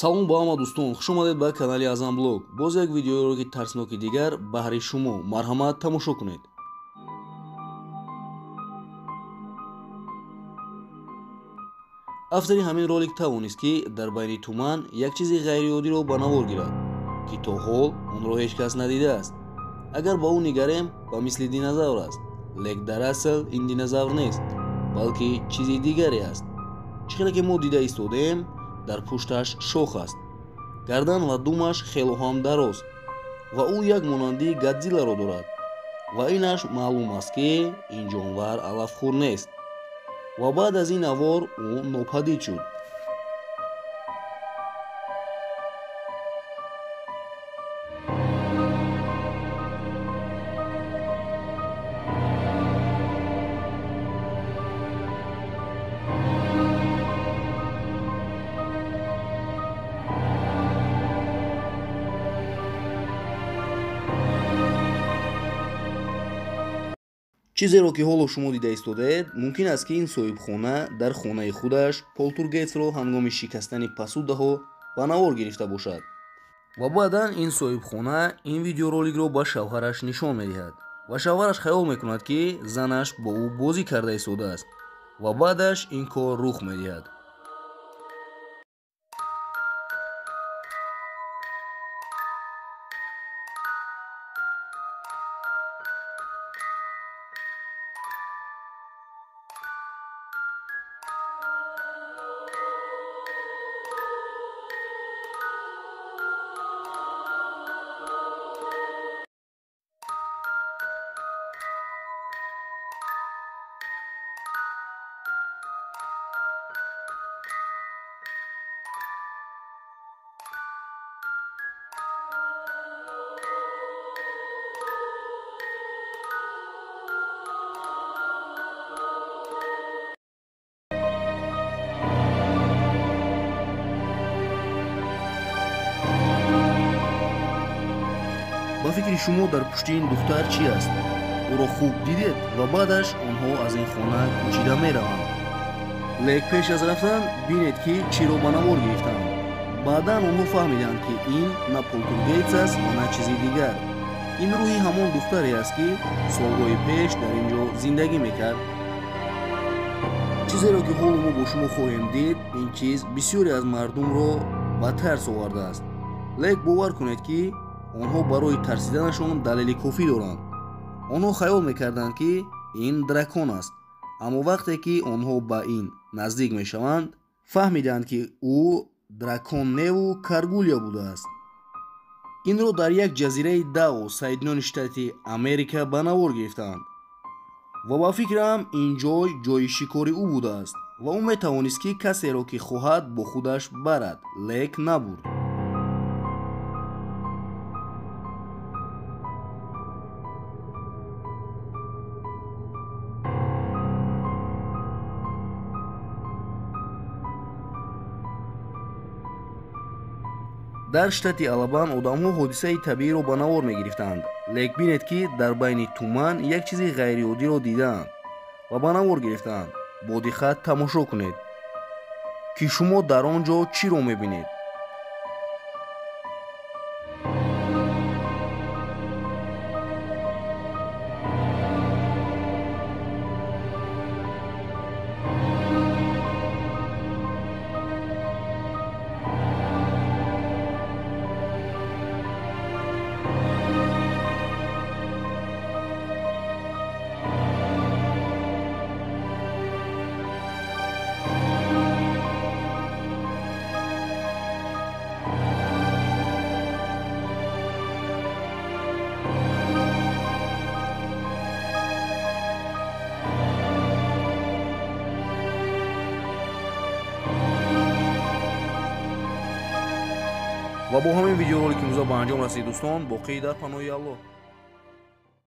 Салом ба ҳама дӯстон, хуш омадед ба канали Азам Блог. Боз як видеоролики тарсноки дигар баҳри шумо. Марҳамат, тамошо кунед. Автори ҳамин ролик тавонист, ки дар байни туман як чизи ғайриоддиро ба навор гирад, ки то ҳол онро ҳеҷ кас надидааст. Агар ба ӯ нигарем, ба мисли динозавр аст, лек дар асл ин динозавр нест, балки чизи дигаре аст. Чӣ хеле ки мо дида истодаем, дар пушташ шох аст, гардан ва думаш хело ҳам дароз ва ӯ як монандии Годзилларо дорад ва инаш маълум аст, ки ин ҷонвар алафхӯр нест. Ва баъд аз ин навор ӯ нопадид шуд. Чизеро ки ҳоло шумо дида истодаед, мумкин аст, ки ин соҳибхона дар хонаи худаш полтургейтсро ҳангоми шикастани пасудаҳо ба навор гирифта бошад. Ва баъдан ин соҳибхона ин видеороликро ба шавҳараш нишон медиҳад ва шавҳараш хаёл мекунад, ки занаш бо ӯ бозӣ карда истодааст ва баъдаш ин кор рух медиҳад. Ба фикри шумо дар пушти ин духтар чӣ аст? Ӯро хуб дидед ва баъдаш онҳо аз ин хона кӯчида мераванд. Лек пеш аз рафтан бинед, ки чиро ба навор гирифтанд. Баъдан онҳо фаҳмиданд, ки ин на полтургейтс аст ва на чизи дигар. Ин рӯҳи ҳамон духтаре аст, ки солҳои пеш дар ин ҷо зиндагӣ мекард. Чизеро ки ҳоло мо бо шумо хоҳем дид, ин чиз бисёре аз мардумро ба тарс овардааст. Лек бовар кунед, ки онҳо барои тарсиданашон далели кофӣ доранд. Онҳо хаёл мекарданд, ки ин дракон аст, аммо вақте ки онҳо ба ин наздик мешаванд, фаҳмиданд, ки ӯ дракон неву каргулия будааст. Инро дар як ҷазираи Дао, Соединёни Штати Америка ба навор гирифтанд ва ба фикрам ин ҷой ҷои шикори ӯ будааст ва ӯ метавонист, ки касеро ки хоҳад бо худаш барад, лек набурд. Дар штати Алабам одамҳо ҳодисаи табииро ба навор мегирифтанд. Лек бинед, ки дар байни туман як чизи ғайриоддиро дидаанд ва ба навор гирифтаанд. Бо диққат тамошо кунед, ки шумо дар он ҷо чиро мебинед. Ва бо ҳамин видеоролики имрӯза ба анҷом расид, дӯстон. Боқӣ дар паноҳи Аллоҳ.